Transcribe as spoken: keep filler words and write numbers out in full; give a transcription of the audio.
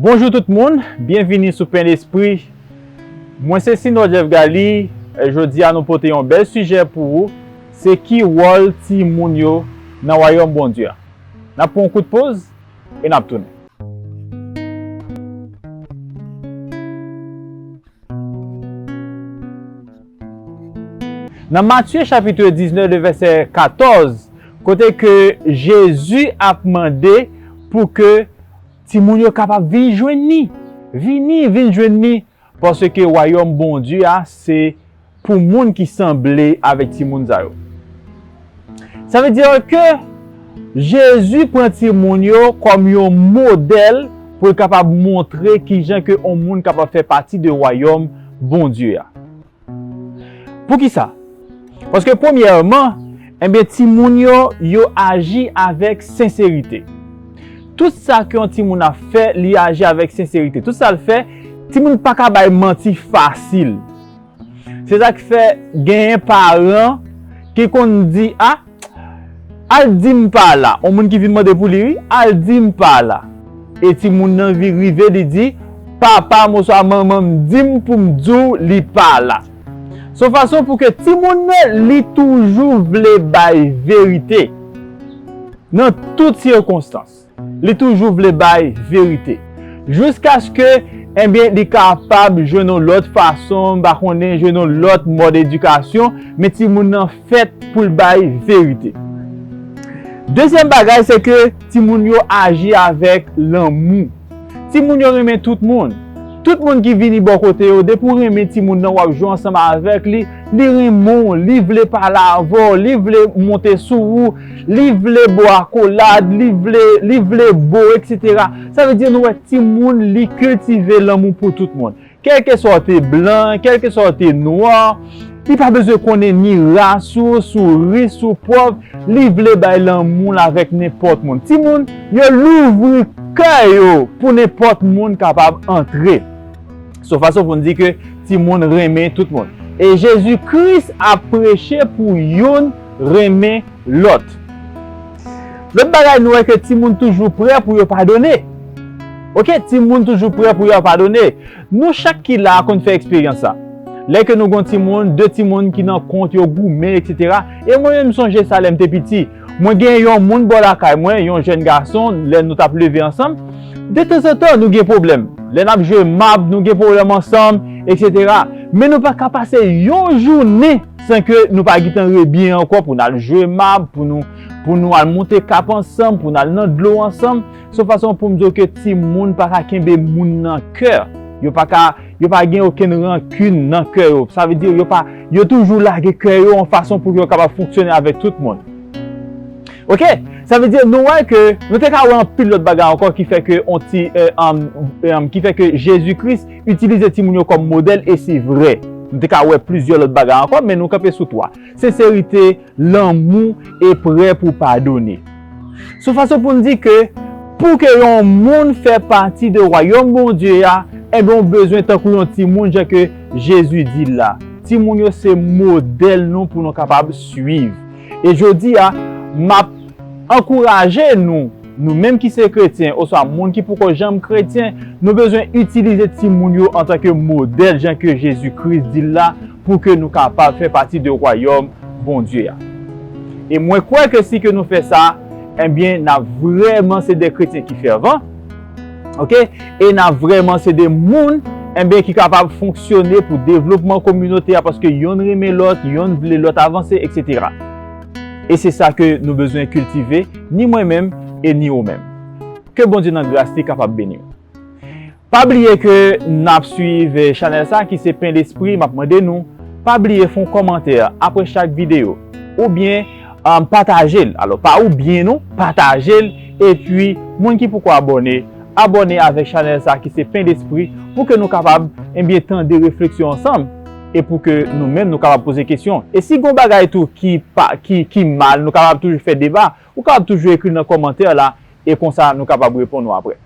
Bonjou tout moun, byenvini sou Pen Lespri. Mwen se Sinò Jeff Galy. E jodi a nou pote yon bèl sijè pou ou, se ki wòl timoun yo nan wayòm Bondye a. N ap pran yon kout poz e n ap tounen. Nan Matye chapit diznèf, de vèsè katòz, kote ke Jezi ap mande pou ke timoun yo kapab vin jwenn li. Vini, vin jwenn li, paske wayòm Bondye a se pou moun ki sanble avèk timoun sa yo. Sa vle di ke Jezi pran timoun yo kòm yon modèl pou l kapab montre kijan ke yon moun kapab fè pati de wayòm Bondye a. Poukisa? Paske premyèman, ebyen, timoun yo, yo aji avèk senserite. Tout sa ke yon timoun ap fè, li aji avèk senserite. Tout sa l fè, timoun pa ka bay manti fasil. Se sa k fè genyen paran ki konn di, a, al di m pa la. Yon moun ki vin mande pou li, wi, al di m pa la. E timoun nan vi-, rive, li di, papa m oswa manman m di m pou m di w li pa la. Se yon fason pou ke timoun nan, li toujou vle bay verite nan tout sikonstans. Li toujou vle bay verite. Jiskaske, ebyen, li kapab jwenn yon lòt fason, m pa konnen, jwenn yon lòt mòd edikasyon, men timoun nan fèt pou l bay verite. Dezyèm bagay, se ke timoun yo aji avèk lanmou. Timoun yo renmen tout moun. Tout moun ki vini bò kote yo, depi w renmen timoun nan, w ap jwe ansanm avèk li, li renmen w, li vle pale avè w, li vle monte sou ou, li vle ba w akolad, li vle, li vle bo, etsetera. Sa vle di nou wè timoun, li kiltive lanmou pou tout moun. Kèlkeswa w te blan, kèlkeswa w te nwa, li pa bezwen konnen ni ras ou, si w rich, si w pòv, li vle bay lanmou l avèk nenpòt moun. Timoun, yo louvri kè yo pou nenpòt moun kapab antre. Se yon fason pou n di ke timoun renmen tout moun. E Jezi Kris ap preche pou youn renmen lòt. Lòt bagay, nou wè ke timoun toujou prè pou yo padone. Oke, timoun toujou prè pou yo padone. Nou chak ki la a konn fè eksperyans sa. Lè ke nou gon timoun, de timoun ki nan kont yo goumen, etsetera. E mwen menm, m sonje sa lè m te piti. Mwen gen yon moun bò lakay mwen, yon jèn gason, lè nou t ap leve ansanm, detanzantan nou gen pwoblèm. Lè n ap jwe mab, nou gen pwoblèm ansanm, etsetera. Men nou pa ka pase yon jounen san ke nou pa gentan rebyen ankò pou n al jwe mab, pou nou, pou nou al monte kap ansanm, pou n al nan dlo ansanm. Se yon fason pou m di w ke timoun pa ka kenbe moun nan kè. Yo pa ka, yo pa gen okenn rankin nan kè yo. Sa vle di yo pa, yo toujou lage kè yo yon fason pou yo kapab fonksyone avèk tout moun. Oke? Sa vle di nou wè ke nou te ka wè anpil lòt bagay ankò ki fè ke on ti, e, um, um, ki fè ke Jezi Kris itilize timoun yo kòm modèl, e se vre. Nou te ka wè plizyè lòt bagay ankò, men nou kanpe sou twa. Senserite, lanmou e prè pou padone. Se yon fason pou n di ke pou ke yon moun fè pati de wayòm Bondye a, enben, w bezwen tankou yon timoun, jan ke Jezi di l la. Timoun yo se modèl nou pou nou kapab swiv. E jodi a, m ap ankouraje nou, nou menm ki se kretyen, oswa moun ki poko janm kretyen, nou bezwen itilize timoun yo antanke modèl, jan ke Jezi Kris di l la, pou ke nou kapab fè pati de wayòm Bondye a. E mwen kwè ke si ke nou fè sa, ebyen, n ap vrèman se de kretyen ki fèvan, oke? E n ap vrèman se de moun, ebyen, ki kapab fonksyone pou devlopman kominote a, paske yonn renmen lòt, yonn vle lòt avanse, etsetera. E se sa ke nou bezwen kiltive, ni mwen menm e ni ou menm. Ke Bondye nan gras li kapab beni w. Pa bliye ke n ap swiv chanèl sa ki se Pen Lespri, m ap mande nou, pa bliye fè yon kòmantè apre chak videyo, oubyen, um, pataje l. Alò, pa oubyen non, pataje l, epi moun ki poko abòne, abòne avèk chanèl sa ki se Pen Lespri, pou ke nou kapab, ebyen, tande refleksyon ansanm, e pou ke nou menm nou kapab poze kesyon. E si gon bagay tou ki pa, ki, ki mal, nou kapab toujou fè deba, ou kapab toujou ekri nan kòmantè la, e konsa nou kapab reponn ou apre.